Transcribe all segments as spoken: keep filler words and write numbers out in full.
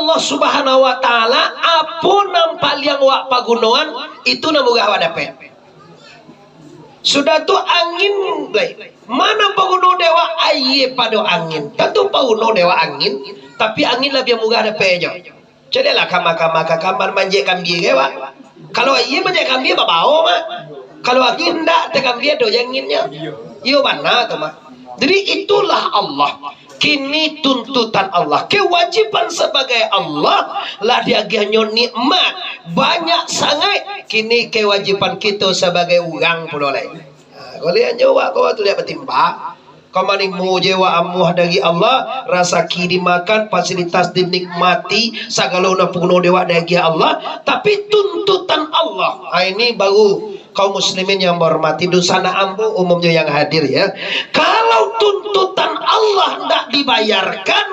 Allah Subhanahu wa Ta'ala, apo nan paliang awak pagunoan, itu nan murah awak dapek. Sudah tu angin, lai. Ma nan paguno dek awak? Aia pado angin. Tantu paguno dek awak angin, tapi angin labiah murah dapeknyo. Caliaklah kama-kama ka kamar manjek kambia ka awak. Kalau aia manjek kambia, babao mah. Kalau angin ndak, takambia doh anginnyo. Iyo bana tu mah. Jadi itulah Allah. Kini tuntutan Allah, kewajiban sabagai Allah lah diagiahnyo nikmat banyak sangaik. Kini kewajiban kito sabagai urang pulo lai. Ha, kalau inyo awak ko tu liak batimbang, kama nimo je awak amuah dari Allah, rasaki dimakan, fasilitas dinikmati, sagalo nan paguno dek awak diagiah Allah, tapi tuntutan Allah. Ha, ini baru kaum muslimin yang bahormati, dunsanak ambo umumnyo yang hadir, ya. Kalau tuntutan Allah ndak dibayarkan,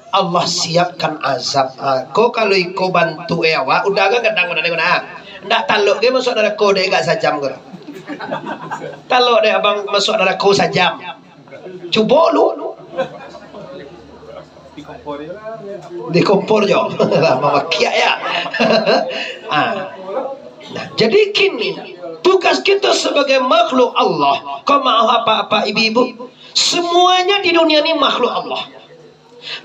Allah siapkan azab. Ha, ko kalau iko bantuak e awak, udah kan gadang udah ni, nah. Ndak talok ge masuak narako dek gak sajam ko. Talok dek abang masuak narako sajam. Cubo lu. Di kompor jo. Lah mamakiak ya. Ah. Nah, jadi kini tugas kita sebagai makhluk Allah, kau maaf apa-apa ibu-ibu, semuanya di dunia ini makhluk Allah.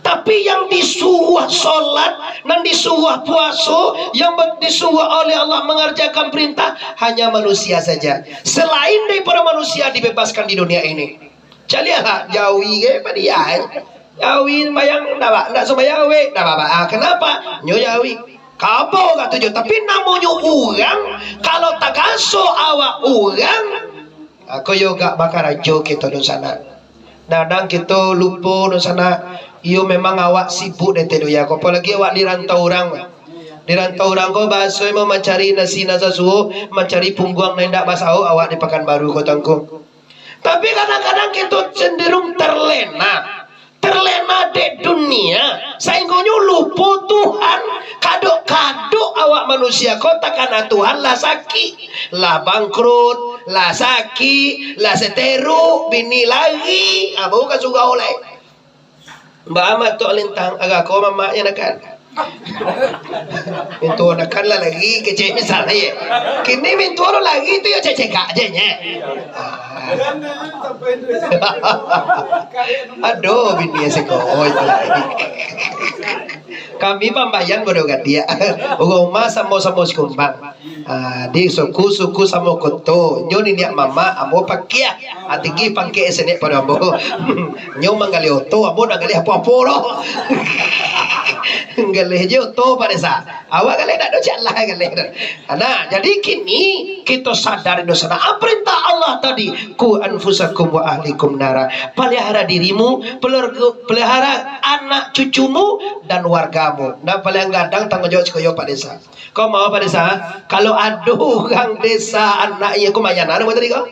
Tapi yang disuruh sholat, yang disuruh puaso, yang ber- disuruh oleh Allah mengerjakan perintah, hanya manusia saja. Selain daripada manusia dibebaskan di dunia ini. Caliaklah, jawi ke padiah, eh. Jawi sumbayang, ndak ba-, ndak sumbayang, weh, ndak ba-, ba-, ah, kenapa? Nyo jawi. Kabo ka tujuh, tapi namonyo urang, kalau tagaso awak urang, ah, ko yo gak bakarajo kito dunsanak. Kadang kito lupo dunsanak, iyo memang awak sibuk dek teh dunia ko, apolagi awak di rantau urang. Di rantau urang ko bahaso emang mancari nasi nan sasuo, mancari pungguang nan indak basawo awak di Pakanbaru ko, Tuangku. Tapi kadang-kadang kito cenderung terlena, terlena dek dunia, sainggonyo lupo Tuhan. Kadok-kadok awak manusia ko takana Tuhan lah sakik, lah bangkrut, lah sakik, lah seteruk, bini lari, ah, baru ka surau lai. Mbak Amat Tok Lintang, agak ko mamaknya nakan. Mintuo nakan lah lagi kecek misalnya, ya. Kini mintuo lo lagi tu ya cek-cekak je, nye. Ah. Aduh, bini seko, oh, itu lagi. Kami pambayan bodoh gadiak. Urang rumah samo-samo sikumbang. Ah, di suku-suku samo koto. Nyo niniak mamak ambo pakiah. Ah, tinggi pangkek senek pado ambo. Nyo manggaleh oto, ambo ndak galeh apo-apo doh. Galeh je oto, Pak Desa. Awak galeh ndak do, cak lah galeh doh. Nah, jadi kini kito sadari dosa. Nah, perintah Allah tadi, "Ku anfusakum wa ahlikum nara." Pelihara dirimu, pelergo-, pelihara anak cucumu dan wargamu. Nah, paling gadang tanggung jawab sikoyo, Pak Desa. Kau mau, Pak Desa? Kalau ado urang desa anak iyo, ko mayan anu tadi ko?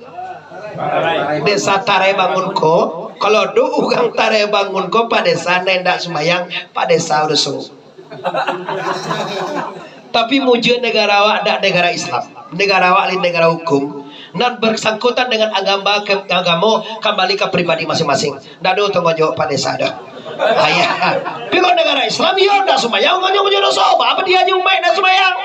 Desa Tarai Bangun ko. Kalau ado urang Tarai Bangun ko, Pak Desa, nan indak sumbayang, Pak Desa doso. Tapi mujua negara awak dak negara Islam. Negara awak lain negara hukum. Nan bersangkutan dengan agama, ke-, agamo, kambali ka pribadi masing-masing. Ndak ado tanggung jawab Pak Desa doh. Ayah. Tapi kalau negara Islam, iyo ndak sumbayang, nganyo nganyo doso. Apa dia aja umaik ndak sumbayang?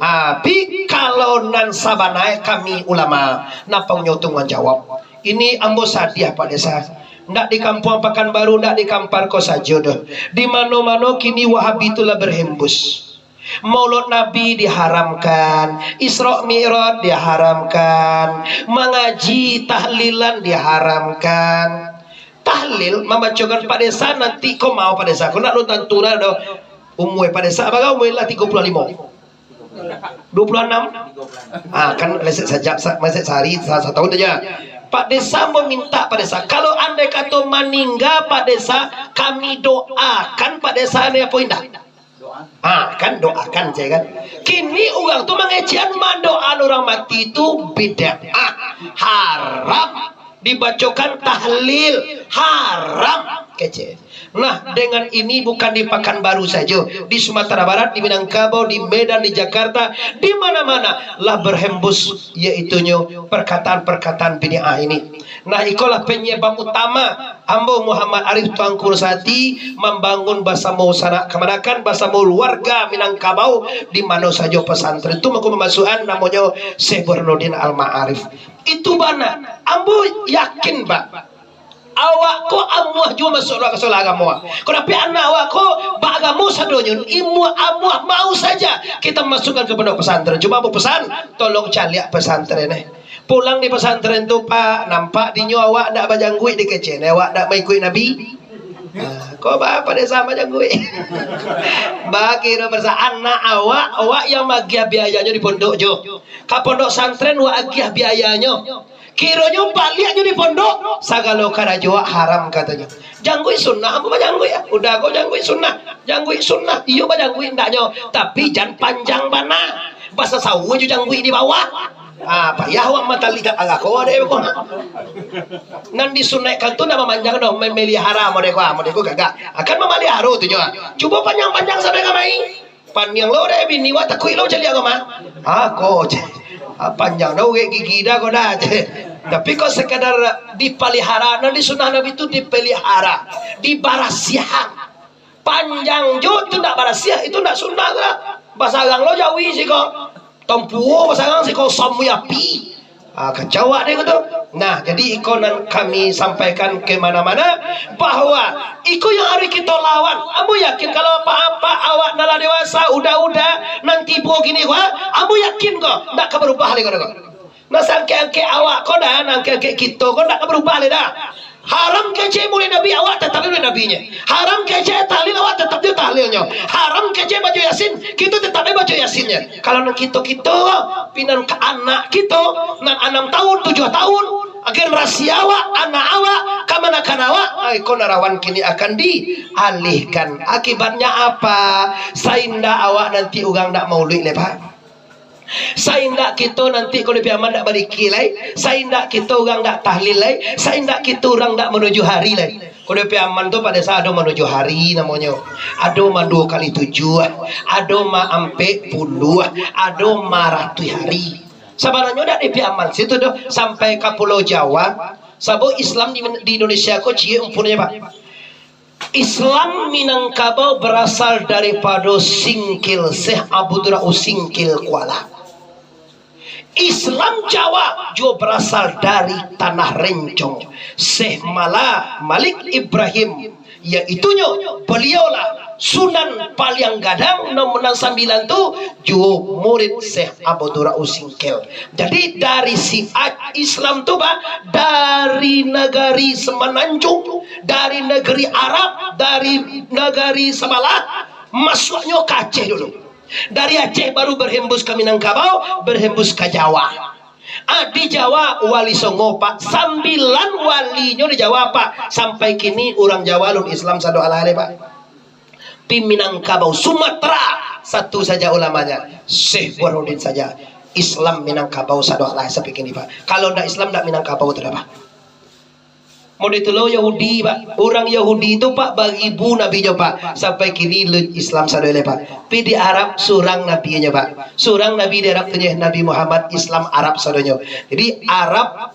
Ah, tapi kalau nan sabanai kami ulama, napa punyo tanggung jawab? Ini ambo sadiah, Pak Desa. Ndak di kampuang Pakanbaru, ndak di Kampar ko sajo doh. Di mano-mano kini Wahabi tu lah berhembus. Maulud Nabi diharamkan, Isra Mi'raj diharamkan, mangaji tahlilan diharamkan. Tahlil mambacokan Pak Desa nanti ko mau Pak Desa, ko ndak lun tantu lah doh. Umua Pak Desa, bara umua lah? Tigo puluah limo? Duo puluah anam? Ah, kan resek sajak, sa-, resek sahari, sa-, satahun saja. Pak Desa meminta Pak Desa, kalau andai kato maningga Pak Desa, kami doakan Pak Desa ni apo indak? Ah, kan doakan saja kan. Kini urang tu mangecekan, mandoaan urang mati tu bid'ah, haram, dibacokan tahlil, haram, kecek. Nah, dengan ini bukan di Pakanbaru sajo, di Sumatera Barat, di Minangkabau, di Medan, di Jakarta, di mana-mana lah berhembus, yaitunyo perkataan-perkataan bid'ah ini. Nah, ikolah penyebab utama ambo Muhammad Arif Tuanku Rusati mambangun basamo sanak kamanakan, basamo warga Minangkabau di mano sajo pesantren tu mangko mamasuakan namonyo Syekh Burhanuddin Al-Ma'arif. Itu bana. Ambo yakin, Pak. Awak ko amuah juo masuak ka solah agamo. Ko dapek anak awak ko baagamo sadonyo, imuah amuah mau saja kita masukkan ke pondok pesantren. Cuma ambo pesan, tolong caliak pesantren eh. Pulang di pesantren tu, Pak, nampak dinyo awak ndak bajangguik, dikecek awak ndak maikuik Nabi. Ah, ko ba-, pado samo jangguik. Bakiro basa anak awak, awak yang magiah biayanyo di pondok jo. Ka pondok santren wak agiah biayanyo. Kironyo baliaknyo di pondok, sagalo karajo wak haram katonyo. Jangguik sunnah, ambo bajangguik ah. Udah ko jangguik sunnah. Jangguik sunnah, iyo bajangguik andaknyo, tapi jan panjang bana. Basasaua jo jangguik di bawah. Ah, payah wak matali tak arah ko deh ko. Nan disunaikkan tu ndak mamanjang doh, memelihara model ko, ah, model ko gagah. Akan mamaliharo tu nyo. Cubo panjang-panjang sampai ka mai. Paniang lo deh bini wak, takuik lo caliak ko mah. Ah, ko, ceh. Ah, panjang dah urek gigi dah ko dah, ceh. Tapi kok sekadar dipelihara, nan di sunnah Nabi tu dipelihara, dibarasiahan. Panjang jo tu ndak barasiah, itu ndak sunnah tu lah. Basarang lo jawi siko. Tompuo basarang siko samuyapi. Ah, kacau awak deh ko tu. Nah, jadi iko nan kami sampaikan ke mana-mana, bahwa iko yang harus kito lawan. Ambo yakin kalau apak-apak awak nan lah dewasa, uda-uda, nan tibo kini ko, ah, ambo yakin ko, ndak ka barubah lai ko, ko. Nah, sangkek-angkek awak ko dah, nan angkek-angkek kito ko ndak ka barubah lai dah. Haram kecek mulai Nabi, awak tatap mulai Nabinyo. Haram kecek tahlil, awak tatap jo tahlilnyo. Haram kecek baco Yasin, kito tatap baco Yasinnyo. Kalau nan kito-kito, pinan ka anak kito, nan anam tahun, tujuah tahun, generasi awak, anak awak, kamanakan awak, ai, ko narawan kini akan dialihkan. Akibatnya apa? Saindak awak nanti urang ndak maulid lai, Pak. Saindak kito nanti ko di Piaman ndak badikir lai, saindak kito urang ndak tahlil lai, saindak kito urang ndak manujuah hari lai. Ko di Piaman tu pado sa ado manujuah hari namonyo, ado ma duo kali tujuah, ado ma ampek puluah, ado ma ratuih hari. Sabananyo ndak di Piaman situ doh, sampai ka Pulau Jawa, sabab Islam di, di Indonesia ko ciek umpunnyo, Pak. Islam Minangkabau barasal daripado Singkil, Syekh Abdurrauf Singkil Kuala. Islam Jawa juo barasal dari Tanah Rencong, Syekh Mala Malik Ibrahim, yaitunyo baliaulah Sunan Paliang Gadang nomor nan sambilan tu, juo murid Syekh Abdurrauf Singkil. Jadi, dari si Aj-, Islam tu, Pak, dari nagari Semenanjung, dari nagari Arab, dari nagari sabalah, masuaknyo ka Aceh dulu. Dari Aceh baru berhembus ka Minangkabau, berhembus ka Jawa. Ah, di Jawa, Wali Songo, Pak. Sambilan walinyo di Jawa, Pak. Sampai kini urang Jawa alun Islam sado alah lai, Pak. Di Minangkabau, Sumatera, satu saja ulamanya, Syekh Burhanuddin saja. Islam Minangkabau sado alah sampai kini, Pak. Kalau ndak Islam, ndak Minangkabau tu dah, Pak. Model tu lo Yahudi, Pak. Urang Yahudi tu, Pak, baribu nabinyo, Pak. Sampai kini alun Islam sado lai, Pak. Pi di Arab surang nabinyo, Pak. Surang nabi di Arab tu nyo, Nabi Muhammad, Islam Arab sadonyo. Jadi, Arab,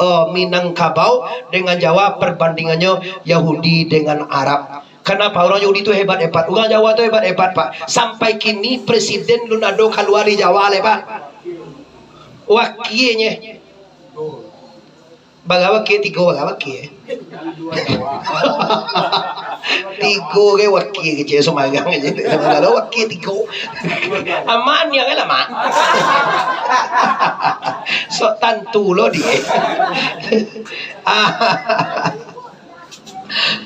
eh, Minangkabau dengan Jawa perbandingannyo Yahudi dengan Arab. Kenapa? Urang Yahudi tu hebat-hebat. Urang Jawa tu hebat-hebat, Pak. Sampai kini presiden alun ado kalua di Jawa lai, Pak. Wakienyo. Bara wakie? Tigo bara wakie. Tigo ge wakie kecek sumbarang aja. Bara wakie? Tigo. Aman ya kan, Mak? Sok tantu lo die.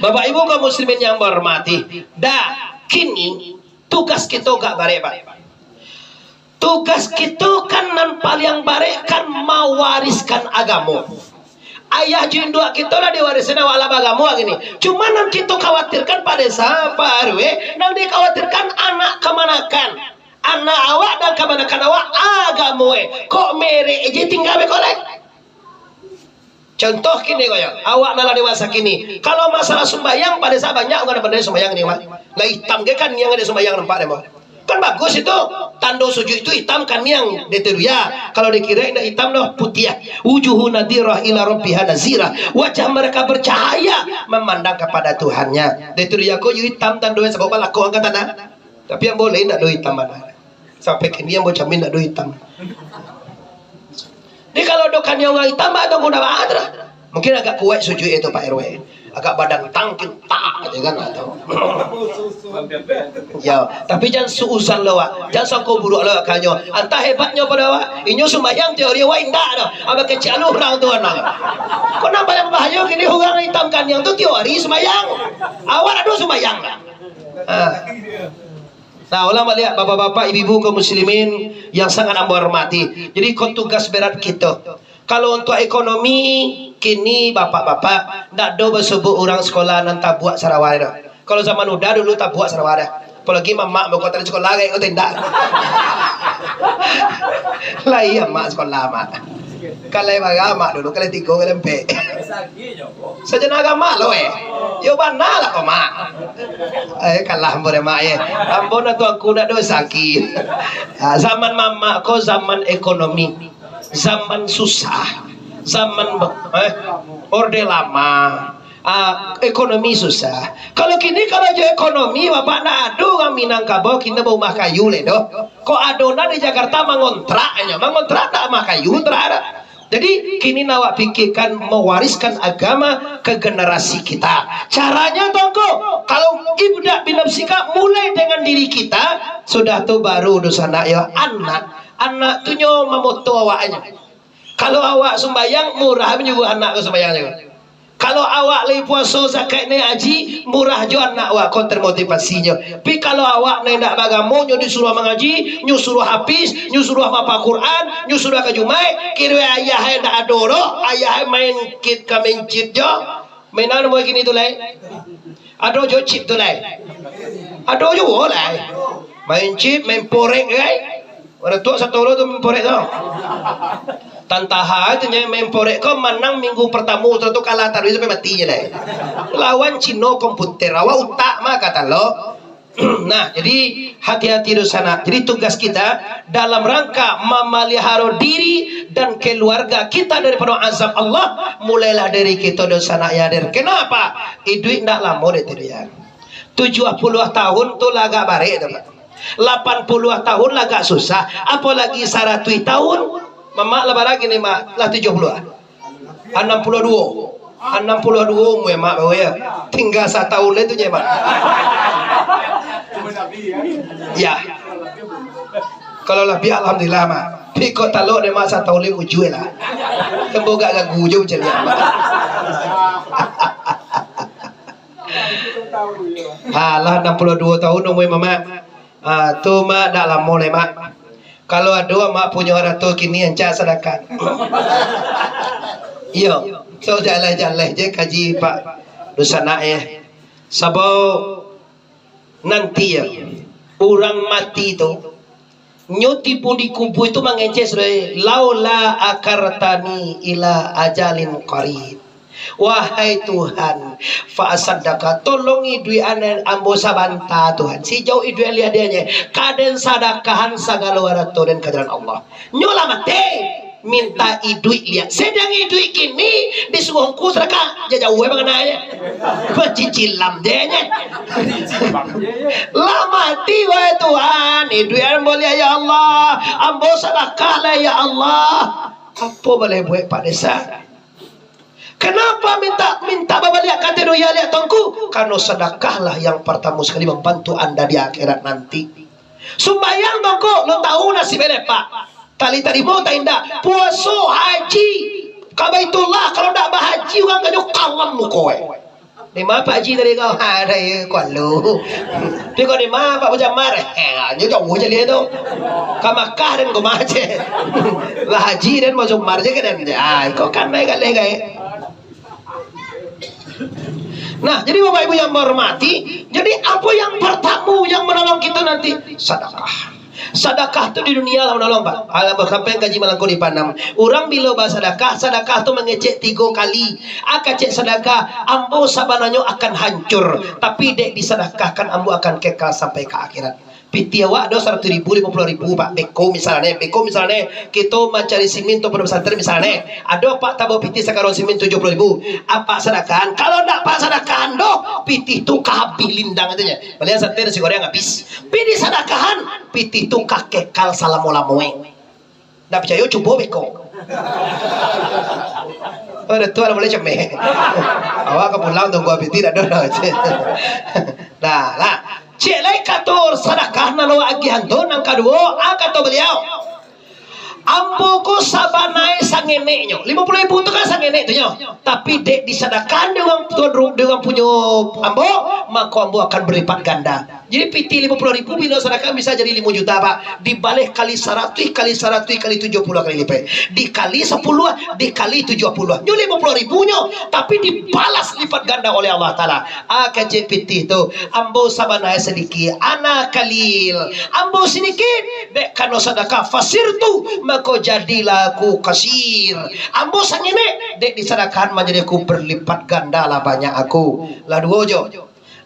Bapak Ibu kaum muslimin yang berhormati, dah kini tugas kito agak barek, Pak. Tugas kito kan nan paliang barek kan mawariskan agamo. Ayah jo induak kito lah diwariskan awak lah bagamo kini. Cuma nan kito khawatirkan Pak Desa, Pak R W, nan dikhawatirkan anak kamanakan. Anak awak dan kamanakan awak agamo e. Kok merek je tingga beko lai. Contoh kini ko yo, awak nan lah dewasa kini, kalau masalah sumbayang, pado sa banyak urang nan pandai sumbayang ni, Mak. Lah itam ge kaniang dek sumbayang nampak dek mo. Kan bagus itu, tando sujud itu itam kaniang, dek tu yo. Kalau dikiro indak itam doh, putiah. Wujuhu nadirah ila rabbiha nazirah. Wajah mereka bercahaya memandang kepada Tuhannya. Dek tu yo ko yo itam tando sabab balakang ka tanah. Tapi ambo lai indak do itam bana. Sampai kini ambo jamin indak do itam. Jadi kalau do kaniang urang itam, baa tu ambo ndak baa tu lah. Mungkin agak kuaik sujud itu, Pak R W. Agak badan tangkil, tak aja kan, atau. Ya, tapi jan suuzan lo, Wak. Jan sangko buruak lo, Wak, kanyo. Antah hebatnyo pado awak. Inyo sumbayang tiok ari, awak indak doh. Abah kecek lu urang tu, anak. Kok nampak yang bahayo kini urang itam kaniang tu tiok ari sumbayang. Awak ado sumbayang lah. Ha. Nah, ulang baliak, bapak-bapak, ibu-ibu, kaum muslimin yang sangat ambo hormati. Jadi, ko tugas berat kito. Kalau untuak ekonomi, kini bapak-bapak, ndak ado basobok urang sekolah nan tabuak sarawa doh. Kalau zaman Uda dulu tabuak sarawa doh. Apolai mamak, muko tadi sekolah, kayak ko tindak. Lah iyo, Mak, sekolah, Mak. Kalai bara, Mak, dulu, kalai tigo, kalai ampek. Sajana agama lo, eh. Yo bana lah ko, Mak. Eh, kalah ambo dek Mak, eh. Ambo nan tuanku ndak do sakik. Ah, zaman mamak ko zaman ekonomi. Zaman susah. Zaman be-, eh, orde lama. Ah, ekonomi susah. Kalau kini, kalau jo ekonomi, Bapak, ndak ado urang Minangkabau kini barumah kayu lai doh. Kok ado nan di Jakarta mangontrak nyo, mangontrak ndak rumah kayu, kontrak ado. Jadi, kini nak awak pikirkan mewariskan agama ke generasi kita. Caranya tu ko, kalau ibda binafsika, mulai dengan diri kita, sudah tu baru dunsanak yo anak. Anak tu nyo mamoto awaknyo. Kalau awak sumbayang, murah manyuruah anak ka sumbayang nyo. Kalau awak lai puaso, zakat, naiak haji, murah jo anak awak ko termotivasinyo. Tapi kalau awak nan indak baagamo, nyo disuruah mangaji, nyo suruah hafiz, nyo suruah hafal Quran, nyo suruah ka Jumaik, kiro ayah e ndak ado doh, ayah e main kit ka main chip jo. Main namo kini tu lai? Ado jo chip tu lai? Ado juo lai. Main chip, main forex lai. Urang tuo satolo tu main forex tu. Tantaha tu nyo main forex ko manang minggu partamo, sudah tu kalah taruih sampai mati nyo lai. Lawan Cino komputer, awak utak mah kato lo. Nah, jadi hati-hati dunsanak. Jadi tugas kita dalam rangka mamaliharo diri dan keluarga kita daripada azab Allah, mulailah dari kito dunsanak yo hadir. Kenapa? Iduik ndak lamo dek tu dia. Tujuah puluah tahun tu lah agak barek tu, Pak. Lapan puluah tahun lah agak susah, apolai saratuih tahun. Mamak lah bara kini, Mak? Lah tujuah puluah. Anam puluah duo. Anam puluah duo umua Mak baru yo. Tingga satahun lai tu nyo, Mak. Ya. Kalau labiah, alhamdulillah, Mak. Tapi kok talok dek Mak satahun lai mujua lah. Ambo agak ganggu jo macam ni, Mak. Ha, lah anam puluah duo tahun umua Mamak. Ha, tu, Mak, dak lamo lai, Mak. Kalau ado Amak punyo harato kini, rancak sadakah. Iyo, so jaleh-jaleh je kaji Pak Dunsanak, eh. Sabab nanti, yo, urang mati tu, nyo tibo di kubua tu mangecek sudah, "Laula akhartani ila ajalin qarib." Wahai Tuhan, fa asaddaqa, tolong iduikan ambo sabanta, Tuhan. Sijauah iduik liak dianyo, ka den sadakahan sagalo harato den ka jalan Allah. Nyo lah mati, minta iduik liak. Sadang iduik kini, disuruah Ngku sadakah, jauah-jauah mangananyo. Bacicilan je nyo. Lah mati, wahai Tuhan, iduikan ambo liak, ya Allah. Ambo sadakah lah, ya Allah. Apo boleh buek, Pak Desa? Kenapa minta, minta babaliak ka dunia liak tu, Ngku? Karano sadakahlah yang partamo sakali mambantu anda di akhirat nanti. Sumbayang tu, Ngku, lun tahu nasib e, Pak. Tali tarimo tak indak? Puaso, haji ka Baitullah, kalau ndak bahaji, urang kanyo kalam muko e. Di ma Pak Haji tadi ko? Ha, dari Kuala. Tapi kok di ma Pak Mujamar? Ha, nyo jauah caliak tu. Ka Makkah den ko mah je. Lah haji den Mujamar je ka den. Ha, iko kan naik galeh gai. Nah, jadi Bapak Ibu yang menghormati, jadi apa yang pertama yang menolong kita nanti? Sadakah. Sadakah tu di dunia lah manolong, Pak. Alah, sampai kaji malam ko dipanam. Urang bilo basadakah, sadakah tu mangecek tigo kali. A kecek sadakah, ambo sabananyo akan hancur, tapi dek disadakahkan ambo akan kekal sampai ka akhirat. Pitih awak ado saratuih ribu, limo puluah ribu, Pak. Beko misalnyo, beko misalnyo, kito mancari simin tu pondok pesantren misalnyo. Ado Apak tabok pitih sakarung simin tujuah puluah ribu. Apak sadakahan. Kalau ndak Apak sadakahan doh, pitih tu ka habih lindang tu nyo. Balian sate nasi goreng habis. Pi disadakahan, pitih tu ka kekal salamo-lamoe. Ndak picayo, cubo beko. Oh, dah tu lah boleh cemeh. Awak ka pulang tunggu pitih dak ado dah. Nah, lah. Cek lai kato sadakah nan lo agiahan tu, nan kaduo, a kato baliau. Ambo ko sabanae sangeneknyo. Limo puluah ribu tu kan sangenek tu nyo. Tapi dek disadakahan dek urang tuan ru-, dek urang punyo ambo, mako ambo akan berlipat ganda. Jadi pitih limo puluah ribu bilo sadakah bisa jadi limo juta, Pak. Dibaleh kali saratuih, kali saratuih, kali tujuah puluah kali lipaik. Dikali sapuluah, dikali tujuah puluah. Nyo limo puluah ribu nyo, tapi dibalas lipat ganda oleh Allah Taala. A kecek pitih tu, ambo sabanae sadikik, ana kalil. Ambo sadikik, dek karano sadakah fasirtu, mako jadilah aku kasir. Ambo sangenek, dek disadakahan manjadi aku berlipat ganda lah banyak aku. Lah duo jo.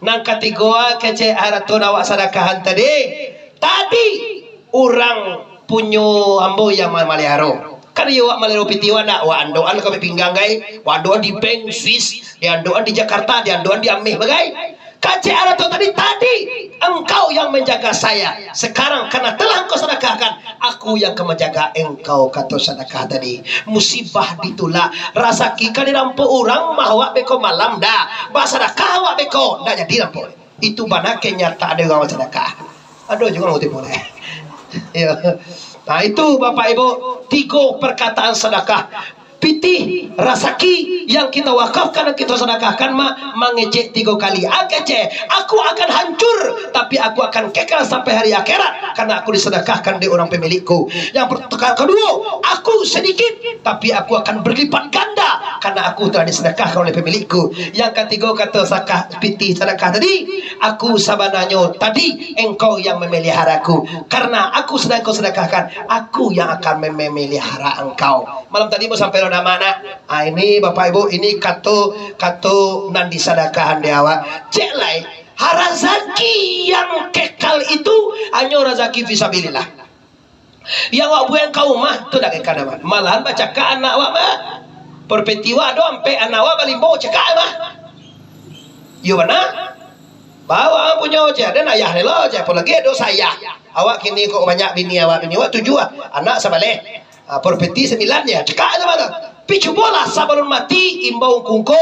Nan katigo, a kecek arato nan awak sadakahan tadi. Tadi, urang punyo ambo yang ma-, maliharo. Kan iyo awak maliharo pitih awak ndak? Awak andokan ka pinggang, gai. Awak andokan di bank Swiss, di andokan di Jakarta, di andokan di Ameh, bagai. Kecek arato tadi, tadi engkau yang menjaga saya. Sekarang karena telah engkau sedekahkan, aku yang akan menjaga engkau, kato sadakah tadi. Musibah ditulak, rasaki ka dirampok urang, mah awak beko malam dah. Basadakah awak beko, ndak jadi rampok. Itu bana kenyataan dari urang basadakah. Ado juo urang tipu deh. Ya. Nah, itu Bapak Ibu, tigo perkataan sadakah. Pitih, rasaki yang kita wakafkan dan kita sedekahkan ma-, mangecek tigo kali. A kecek, aku akan hancur, tapi aku akan kekal sampai hari akhirat, karena aku disedekahkan dek urang pemilikku. Yang per-, ka-, kaduo, aku sedikit, tapi aku akan berlipat ganda, karena aku telah disedekahkan oleh pemilikku. Yang katigo, kato sakah, pitih sadakah tadi, aku sabananyo tadi engkau yang memeliharaku, karena aku sedang kau sedekahkan, aku yang akan mem-, memelihara engkau. Malam tadi ambo sampai lo nama nak. Ah, ini Bapak Ibu, ini kato, kato nan disadakahan di awak. Cek lai, ha, razaki yang kekal itu hanyo razaki fisabilillah. Yang awak buang ka rumah tu dak kekal doh, Mak. Malahan bacakak anak awak, Mak. Parpeti awak ado ampek, anak awak balimo, cakak, Mak. Iyo bana. Bawa punyo je, ado ayah ni lo je, apolagi ado sayah. Awak kini kok banyak bini awak, bini awak tujuah, anak sabaleh. Ah, parpeti sambilan je, cakak je mah tu. Pi cubolah sabalun mati, imbau ungku-ungku,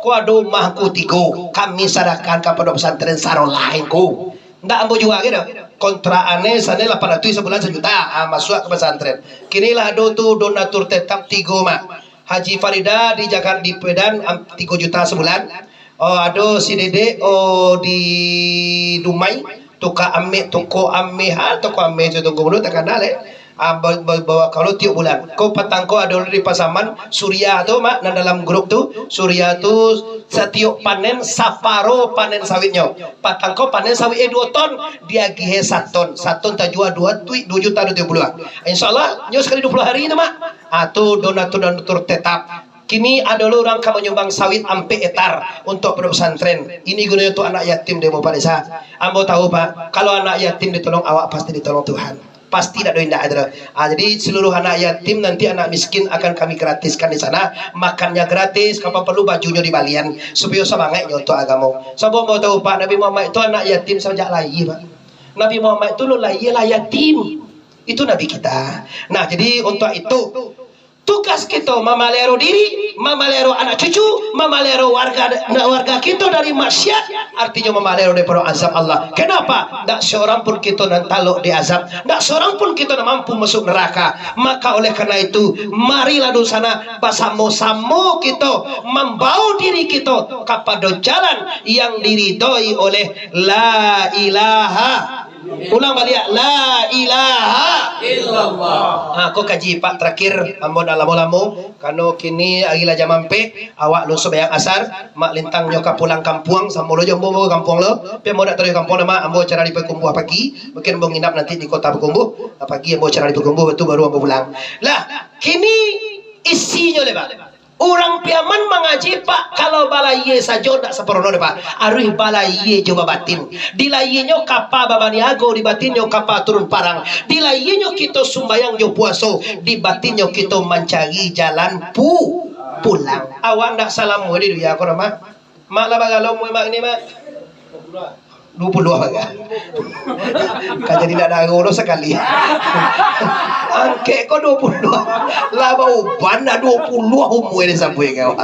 ko ado umah ungku tigo, kami sadakahan ka pondok pesantren Sarolah ungku. Ndak ambo jua gai doh. Kontrakan e sano lapan ratuih sabulan sajuta, ah, masuak ka pesantren. Kini lah ado tu donatur tetap tigo, Mak. Haji Farida di Jakarta, di Medan, am, tigo juta sabulan. Oh, ado si Dedek, oh, di Dumai, tukang ameh, toko ameh, ha, toko ameh tu tunggu dulu, takana, eh. Ah, ba-, ba-, bawa kalau tiok bulan. Ko patang ko ado di Pasaman, Surya tu, Mak, nan dalam grup tu. Surya tu satiok panen, saparo panen sawitnyo. Patang ko panen sawit e duo ton, diagih e saton. Saton tajua duo tu, duo juta duo puluah. Insyaallah, nyo sakali duo puluah hari tu, Mak. Ah, tu donatur-donatur tetap. Kini ado lo urang ka manyumbang sawit ampek ektar untuak pondok pesantren. Ini gunonyo tu anak yatim di Mupa Desa. Ambo tahu, Pak, kalau anak yatim ditolong, awak pasti ditolong Tuhan. Pasti dak do indak itu doh. Ah, jadi seluruh anak yatim nanti anak miskin akan kami gratiskan di sana. Makannya gratis, kalau perlu bajunyo dibalian, supayo samangaiknyo untuak agamo. Sabab ambo tahu, Pak, Nabi Muhammad itu anak yatim sajak lahia, Pak. Nabi Muhammad itu lo lahia lah yatim. Itu Nabi kita. Nah, jadi untuak itu, tugas kito mamaliharo diri, mamaliharo anak cucu, mamaliharo warga, warga kito dari maksiat, artinyo mamaliharo daripado azab Allah. Kenapa? Ndak seorang pun kito nan talok di azab, ndak seorang pun kito nan mampu masuk neraka. Maka oleh karena itu, marilah dulu sana basamo-samo kito mambao diri kito kapado jalan yang diridoi oleh la ilaha. Ulang baliak, la ilaha. Illallah. Ha, ko kaji Pak terakhir, ambo ndak lamo-lamo, karano kini ari lah jam ampek, awak lun sumbayang asar, Mak Lintang nyo ka pulang kampuang, samo lo jo ambo ka kampuang lo, tapi ambo ndak taruih kampuang lah, Mak, ambo acara di Pakumbuah pagi, mungkin ambo nginap nanti di kota Pakumbuah, pagi ambo acara di Pakumbuah, tu baru ambo pulang. Lah, kini isinyo lai, Pak. Urang Piaman mangaji, Pak, kalau balayia sajo ndak samparono doh, Pak. Aruih balayia jo babatin. Di layianyo kapa babaniago, di batinnyo kapa turun parang. Di layianyo kito sumbayang jo puaso, di batinnyo kito mancari jalan pu-, pulang. Awak ndak salamo di dunia ko doh, Mak. Mak lah bagalo umua Mak ini, Mak. Duo puluah bagai. Ka jadi ndak daro lo sakali. Angkek ko duo puluah. Lah bauban dah duo puluah umua disabuik kau.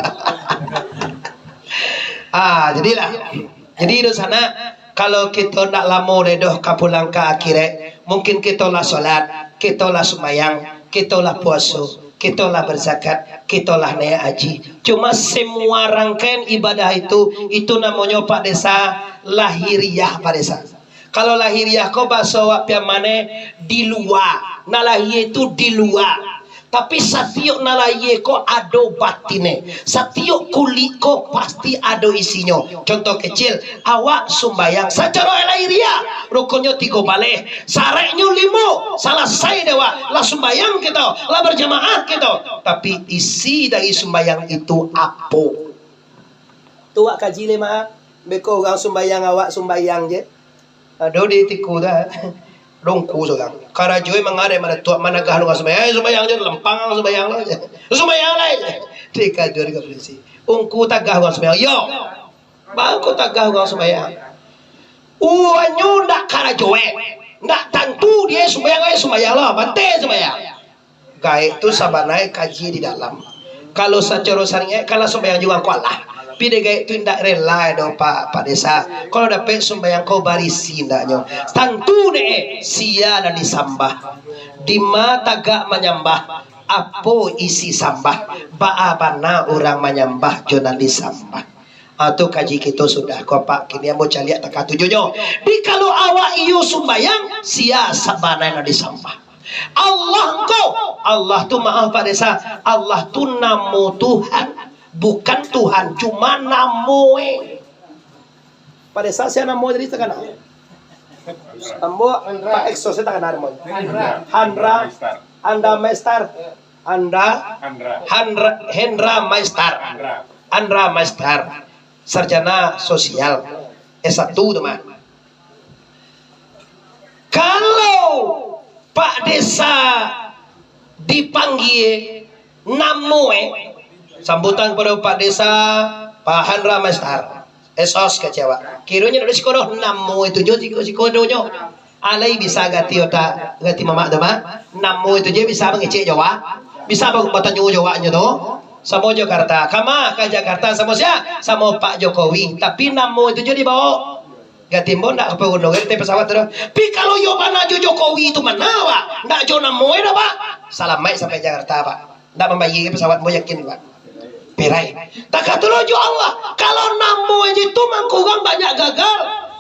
Ah, jadilah. Jadi, dunsanak, kalau kito ndak lamo lai doh ka pulang ka akhirat, mungkin kito lah solat, kito lah sumbayang, kito lah puaso, kito lah bazakat, kito lah naiak haji. Cuma semua rangkaian ibadah itu, itu namonyo, Pak Desa, lahiriah, Pak Desa. Kalau lahiriah ko bahaso awak Piaman e, di lua. Nan lahia itu di lua. Tapi satiok nan lahia ko ado batin e. Satiok kulik ko pasti ado isinyo. Contoh kecil, awak sumbayang sacaro lahiriah, rukunnyo tigo baleh, syaratnyo limo, salasai dek awak, lah sumbayang kito, lah bajamaah kito. Tapi isi dari sumbayang itu apo? Tu awak kaji lai, Mak. Beko urang sumbayang, awak sumbayang je. Ado di tiku tu, dongku surang. Karajo e mangareh, manatuak, managah urang sumbayang. "Eh, sumbayang je, lempang sumbayang lo je. Sumbayang lai je." Dikarajo di polisi. Ungku tagah urang sumbayang. Yo. Bangko tagah urang sumbayang. Uanyo ndak karajo e. Ndak tantu dia sumbayang, eh, sumbayang lah. Bantai sumbayang. Gaek tu sabana e kaji di dalam. Kalau sacaro syariat, kalau sumbayang juo ko alah. Tapi dek gaek tu indak rela doh, Pak, Pak Desa. Kalau dapek sumbayang ko barisi indaknyo. Tantu dek e, sia nan disambah. Dima tagak manyambah. Apo isi sambah? Baa bana urang manyambah jo nan disambah? Ah, tu kaji kito sudah ko, Pak. Kini ambo caliak takah tujuahnyo. Di kalau awak iyo sumbayang, sia sabana nan disambah? Allah ko. Allah tu, maaf, Pak Desa, Allah tu namo Tuhan, bukan Tuhan, cuma namo e. Pak Desa, sia namo tadi takana? Ambo, Pak Exo, sia takana namo? Handra. Anda Master. Anda Handra. Handra, Hendra Master. Handra. Andra Master. Sarjana sosial. S satu tu mah. Kalau Pak Desa dipanggie namo e, sambutan kepada Pak Desa, Pak Handra Master. S O S kecek awak. Kironyo ndak siko doh, namo itu jo siko-siko doh nyo. Alai bisa gati otak, gati mamak tu, Mak. Namo itu je bisa mangecek jo awak. Bisa ba-, batanyo jo awaknyo tu. Samo Jakarta. Kama ka Jakarta samo sia? Samo Pak Jokowi. Tapi namo itu je dibawa. Gati ambo ndak ka Pondok Gede, naik pesawat tu doh. Pi kalau iyo bana jo Jokowi tu, mana awak? Ndak jo namo e doh, Pak. Salamaik sampai Jakarta, Pak. Ndak mambayia pesawat, ambo yakin, Pak. Pirai. Takah tu lo jo Allah. Kalau namo e tu mangko urang banyak gagal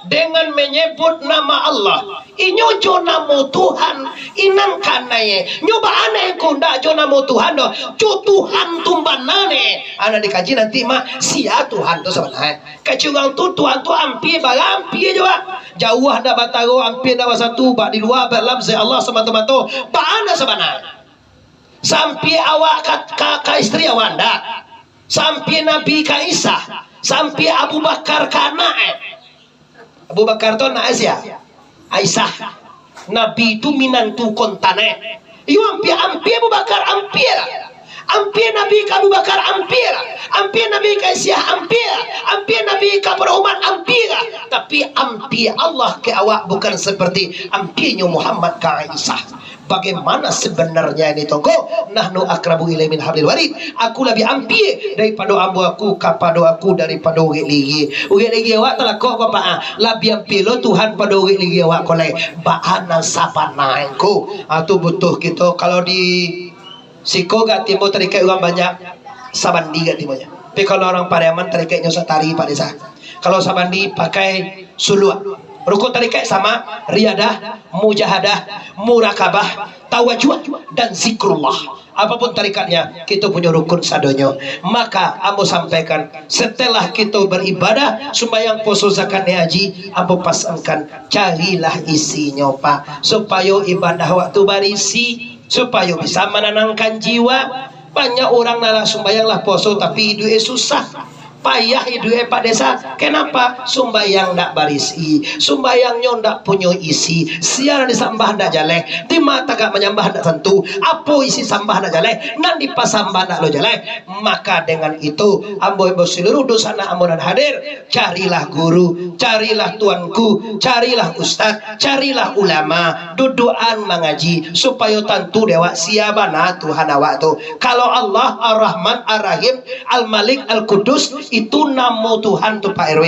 dengan menyebut nama Allah. Inyo jo namo Tuhan, inang kanai e. Nyo baa nyo ko ndak jo namo Tuhan doh. Jo Tuhan tu bana e. Anak dikaji nanti, Mak, sia Tuhan tu sabana e. Kaji urang tu, Tuhan tu ampia, bara ampia jo, Pak. Jauah ndak bataro, ampia ndak basatu, bak di lua, bak dalam, se Allah samato-mato. Baa nan sabana e. Sampia awak ka, ka, ka istri awak ndak? Sampia Nabi ka Isa? Sampia Abu Bakar ka anak e? Abu Bakar tu anak e sia? Aisyah. Nabi tu minantu kontan e. Iyo ampia, ampia Abu Bakar, ampia lah. Ampia Nabi ka Abu Bakar, ampia lah. Ampia Nabi ka Aisyah, ampia lah. Ampia Nabi ka Umar, ampia lah. Tapi ampia Allah ka awak bukan seperti ampianyo Muhammad ka Aisyah. Bagaimana sebenarnya ini, Tongko? Nahnu aqrabu ilaihi min hablil warid. Aku labiah ampia daripado ambo aku kapado aku daripado urek ligia. Urek ligia awak talakok ko, Pak, ah? Labiah ampia lo Tuhan pado urek ligia awak ko lai. Baa nan sabana e ko? Ah, tu butuh kito. Kalau di siko gati ambo tarikek urang banyak, sabandi gati ambo nyo. Tapi kalau urang Pariaman tarikeknyo satari, Pak Desa. Kalau sabandi pakai suluak. Rukun tarikat sama, riyadah, mujahadah, murakabah, tawajuh, dan zikrullah. Apapun tarikatnya, kito punyo rukun sadonyo. Maka ambo sampaikan, setelah kito baribadah, sumbayang, puaso, zakat, naiak haji, ambo pasankan, carilah isinyo, Pak, supayo ibadah waktu barisi, supayo bisa mananangkan jiwa. Banyak urang lah sumbayang, lah puaso, tapi iduik susah. Payah iduik, Pak Desa. Kenapa? Sumbayang ndak barisi, sumbayangnyo ndak punyo isi. Sia nan disambah ndak jaleh, di ma tagak manyambah ndak tantu. Apo isi sambah ndak jaleh, nan dipasambah ndak lo jaleh. Maka dengan itu, ambo imbau seluruh dunsanak ambo nan hadir, carilah guru, carilah tuanku, carilah ustaz, carilah ulama, dudukan mangaji, supayo tantu dek awak sia bana Tuhan awak tu. Kalau Allah Ar-Rahman Ar-Rahim, Al-Malik, Al-Qudus, itu namo Tuhan tu, Pak R W.